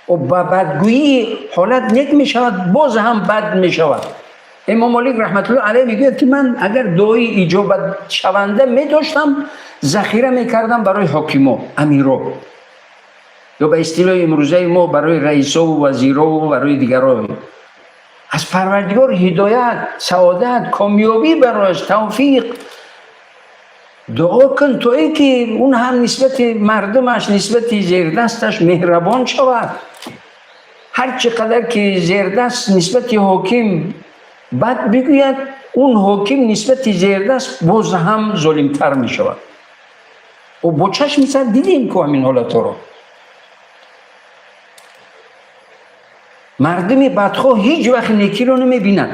Ба бадгӯӣ ҳолат нек мешавад, боз ҳам бад мешавад. Имом Молик раҳматуллоҳ алайҳ мегӯяд, ки ман агар дуои иҷобатшаванда медоштам, захира мекардам барои ҳокимо, амиро, ё ба истилоҳи имрӯзаи мо барои раисову вазирову барои дигаро. Аз Парвардигор ҳидоят, саодат, комёбӣ барояш, тавфиқ дуо кун, то ин ки он ҳам нисбати мардумаш, нисбати зердасташ меҳрабон шавад. Ҳар чӣ қадар ки зердаст нисбати ҳоким бад бигӯяд, он ҳоким нисбати зердаст боз ҳам золимтар мешавад. Бо чашми сар дидем ку ҳамин ҳолатҳоро. Мардуми бадхоҳ ҳеҷ вақт некиро намебинад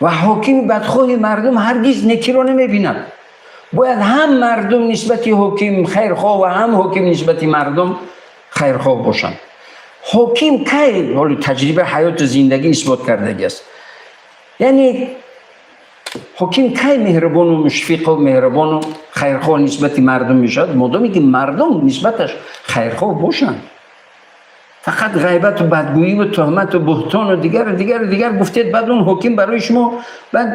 ва ҳокими бадхоҳи мардум ҳаргиз некиро намебинад. Бояд ҳам мардум нисбати ҳоким хайрхоҳ ва ҳам ҳоким нисбати мардум хайрхоҳ бошанд. Ҳоким кай, ҳоли таҷриба ҳаёту зиндагӣ исбот кардагӣ аст, яъне ҳоким кай меҳрубону мушфиқу меҳрубону хайрхоҳ нисбати мардум мешавад? Модоме ки мардум нисбаташ хайрхоҳ бошанд. Фақат ғайбату бадгӯиву туҳмату буҳтону дигару дигару дигар гуфтед, баъд он ҳоким барои шумо баъд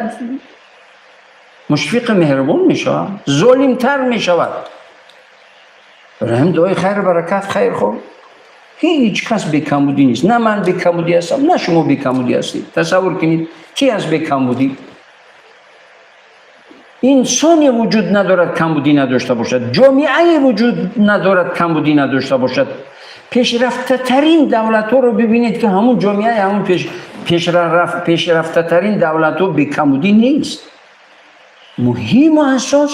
мушфиқу меҳрубон мешавад, золимтар мешавад. Барои дуои хайру баракат, хайрхоҳ. Ҳеҷ кас бекамбудӣ нест. На ман бекамбудӣ ҳастам, на шумо бекамбудӣ ҳастед. Тасаввур кунед, ки аст бекамбудӣ? Инсоне вуҷуд надорад, камбудӣ надошта бошад, ҷомеае вуҷуд надорад, камбудӣ надошта бошад. Пешрафтатарин давлатҳоро бибинед, ки ҳамун ҷомеаи ҳамун пешрафтатарин давлатҳо бекамудӣ нест. Муҳиму асос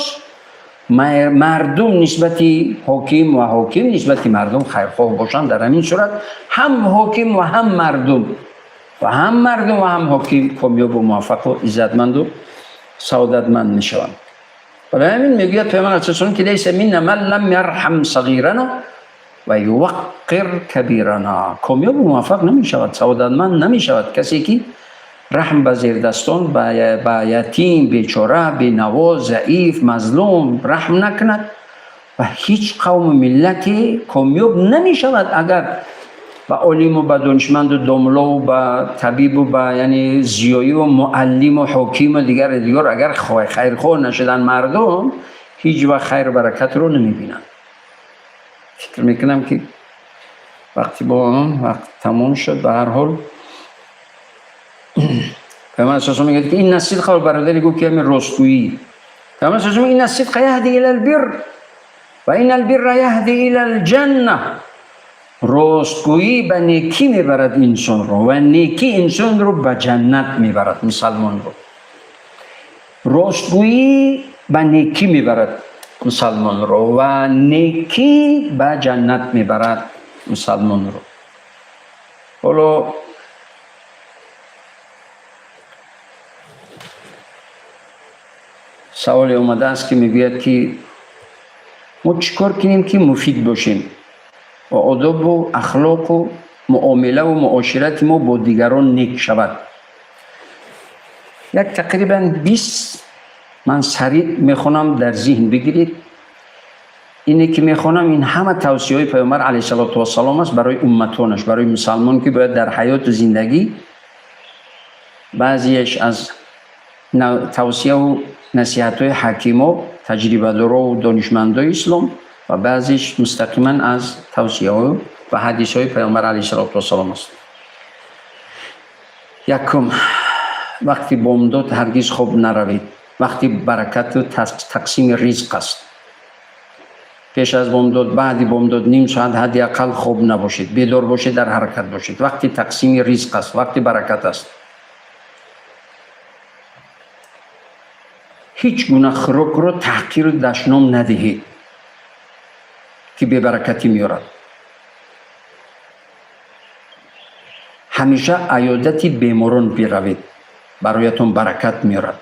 мардум нисбати ҳоким ва ҳоким нисбати мардум хайрхоҳ бошанд. Дар ҳамин сурат ҳам ҳоким ва ҳам мардум ва ҳам мардум ва ҳам ҳоким комёбу муваффақу иззатманду саодатманд мешаванд. Барои ҳамин мегӯяд Паёмбар алайҳиссалом, ки лайса минна ман лам ярҳам сағирана ва юваққир кабирана. Комёбу муваффақ намешавад, саодатманд намешавад касе ки раҳм ба зердастон, ба ятим, бечора, бенаво, заиф, мазлум раҳм накунад. Ва ҳеҷ қавму миллате комёб намешавад, агар ба олиму ба донишманду домлову ба табибу ба яъне зиёиву муаллиму ҳокиму дигару дигар агар хайрхоҳ нашуданд мардум, ҳеҷ вақт хайру баракатро намебинанд. Фикр мекунам, ки вақти бо он вақт тамом шуд. Ба ҳар ҳол, Паёмбар алайҳиссалом мегӯяд, ки инна сидқа, бародари гуфт, ки ҳамин ростгӯӣ. Паёмбар алайҳиссалом: инна сидқа яҳди илал бирр ва иннал бирра яҳди илал ҷанна. Ростгӯӣ ба некӣ мебарад инсонро ва некӣ инсонро ба ҷаннат мебарад мусалмонро. Ростгӯӣ ба некӣ мебарад мусалмонро ва некӣ ба ҷаннат мебарад мусалмонро. Ҳоло саволе омадааст, ки мегӯяд, ки мо чӣ кор кунем, ки муфид бошем ва одобу ахлоқу муомилаву муоширати мо бо дигарон нек шавад. Як тақрибан 20 ман сариъ мехонам, дар зиҳн бигиред. Ине ки мехонам, ин ҳама тавсияҳои Паёмбар алайҳиссалоту вассалом аст барои умматонаш, барои мусалмон, ки бояд дар ҳаёту зиндагӣ. Баъзеяш аз тавсияву насиҳатҳои ҳакимо, таҷрибадорову донишмандои ислом ва баъзеш мустақиман аз тавсияҳо ва ҳадисҳои Паёмбар алайҳиссалоту вассалом аст. Якум, вақти бомдод ҳаргиз хоб наравед. Вақти баракату тақсими ризқ аст. Пеш аз бомдод, баъди бомдод ним соат ҳадди ақал хоб набошед, бедор бошед, дар ҳаракат бошед. Вақти тақсими ризқ аст, вақти баракат аст. Ҳеҷ гуна хӯрокро таҳқиру дашном надиҳед, ки бебаракатӣ меорад. Ҳамеша аёдати беморон биравед, бароятон баракат меорад.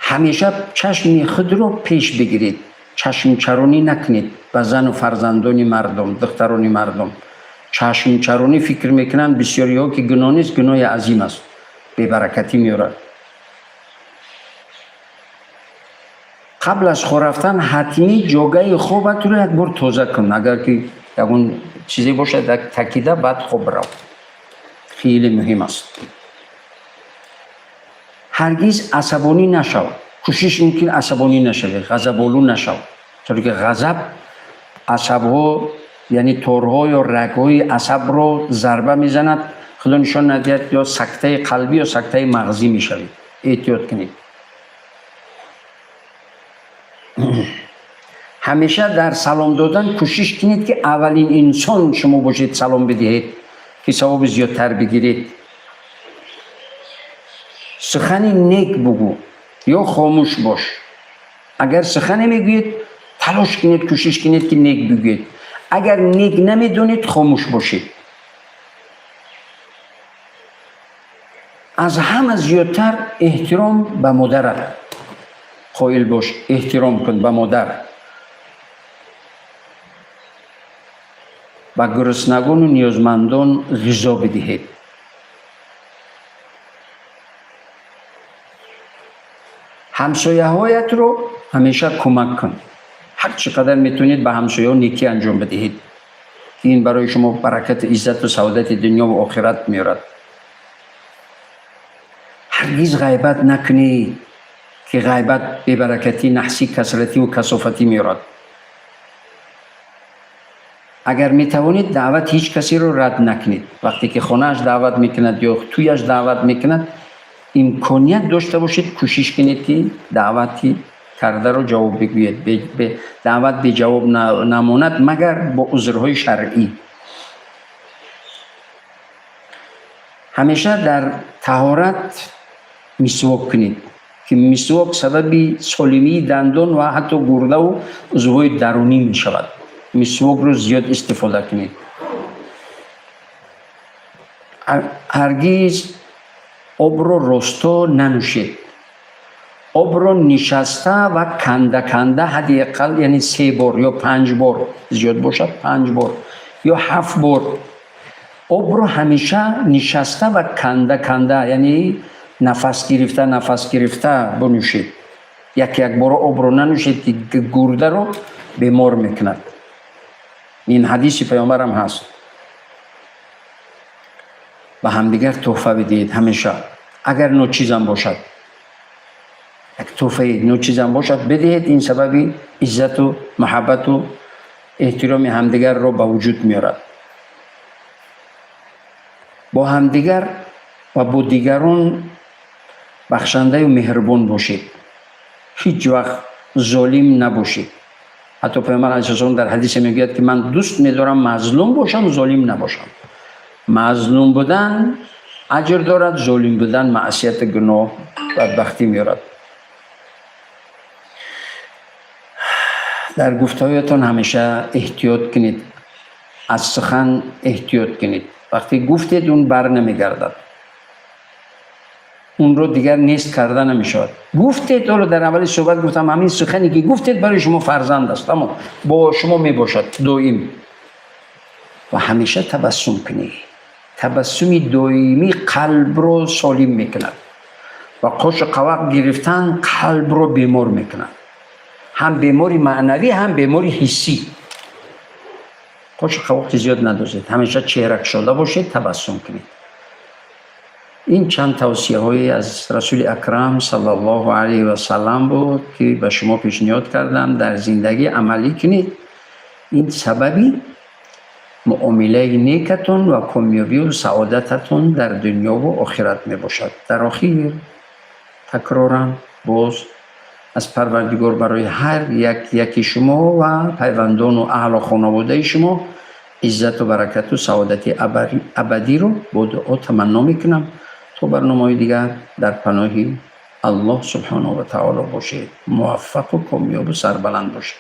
Ҳамеша чашми худро пеш бигиред, чашмчаронӣ накунед ба зану фарзандони мардум, духтарони мардум. Чашмчаронӣ фикр мекунанд бисёриҳо, ки гуноҳ нест, гуноҳи азим аст, бебаракатӣ меорад. Қабл аз хоб рафтан ҳатмӣ ҷогаи хобатро як бор тоза кун. Агар ки ягон чизе бошад, як такида, баъд хоб рав, хеле муҳим аст. Ҳаргиз асабонӣ нашав, кӯшиш кун, ки асабонӣ нашавӣ, ғазаболу нашав, чаро ки ғазаб асабҳо, яъне торҳо ё рагҳои асабро зарба мезанад. Худо нишон надиҳад, ё сактаи қалбӣ, ё сактаи мағзӣ мешавед. Эҳтиёт кунед. Ҳамеша дар салом додан кӯшиш кунед, ки аввалин инсон шумо бошед, салом бидиҳед, ки савоби зиёдтар бигиред. Сухани нек бугӯ ё хомӯш бош. Агар сухане мегӯед, талош кунед, кӯшиш кунед, ки нек бигӯед. Агар нек намедонед, хомӯш бошед. Аз ҳама зиёдтар эҳтиром ба модарат қоил бош, эҳтиром кун ба модар. Ба гуруснагону ниёзмандон ғизо бидиҳед. Ҳамсояҳоятро ҳамеша кӯмак кун. Ҳар чӣ қадар метавонед, ба ҳамсояҳо некӣ анҷом бидиҳед, ки ин барои шумо баракату иззату саодати дунё ва охират меорад. Ҳаргиз ғайбат накунед, ки ғайбат бебаракатӣ, наҳсӣ, касративу касофатӣ меорад. Агар метавонед, даъвати ҳеҷ касеро рад накунед. Вақте ки хонааш даъват мекунад ё тӯяш даъват мекунад, имконият дошта бошед, кӯшиш кунед, ки даъвати кардаро ҷавоб бигӯед. Даъват беҷавоб намонад, магар бо узрҳои шаръӣ. Ҳамеша дар таҳорат мисвок кунед, ки мисвок сабаби солимии дандон ва ҳатто гурдаву узвҳои дарунӣ мешавад. Мисвокро зиёд истифода кунед. Ҳаргиз обро росто нанӯшед. Обро нишаста ва канда канда ҳадди ақал, яъне 3 бор ё 5 бор, зиёд бошад 5 бор ё 7 бор. Обро ҳамеша нишаста ва канда канда, яъне нафас гирифта нафас гирифта бинӯшед. Як як бора обро нанӯшед, ки гурдаро бемор мекунад. Ин ҳадиси паёмбарам ҳаст. Ба ҳамдигар тӯҳфа бидиҳед ҳамеша, агар ночизам бошад. Як тӯҳфаи ночизам бошад бидиҳед, ин сабаби иззату муҳаббату эҳтироми ҳамдигарро ба вуҷуд меорад. Бо ҳамдигар ва бо дигарон бахшандаю меҳрубон бошед. Ҳеҷ вақт золим набошед. Ҳатто паёмбар алайҳиссалом дар ҳадисе мегӯяд, ки ман дӯст медорам мазлум бошам, золим набошам. Мазлум будан аҷр дорад, золим будан маъсияту гуноҳ, бадбахтӣ меорад. Дар гуфтаҳоятон ҳамеша эҳтиёт кунед, аз сухан эҳтиёт кунед. Вақте гуфтед, он бар намегардад, онро дигар нест карда намешавад. Гуфтед, ҳоло дар аввали суҳбат гуфтам, ҳамин сухане ки гуфтед барои шумо фарзанд аст, аммо бо шумо мебошад доим. Ва ҳамеша табассум кунед. Табассуми доимӣ қалбро солим мекунад ва қошу қавақ гирифтан қалбро бемор мекунад. Ҳам бемори маънавӣ, ҳам бемори ҳиссӣ. Қошу қавоқи зиёд надозед, ҳамеша чеҳра кушода бошед, табассум кунед. Ин чанд тавсияҳое аз Расули Акрам саллаллоҳу алайҳи васаллам буд, ки ба шумо пешниҳод кардам, дар зиндагӣ амалӣ кунед. Ин сабаби муомилаи некатон ва комёбию саодататон дар дунёву охират мебошад. Дар охир такроран боз аз Парвардигор барои ҳар як яки шумо ва пайвандону аҳлу хонаводаи шумо иззату баракату саодати абадиро бо дуо таманно мекунам. То барномаҳои дигар дар паноҳи Аллоҳ субҳонаҳу ва таоло бошед. Муваффақу комёбу сарбаланд бошед.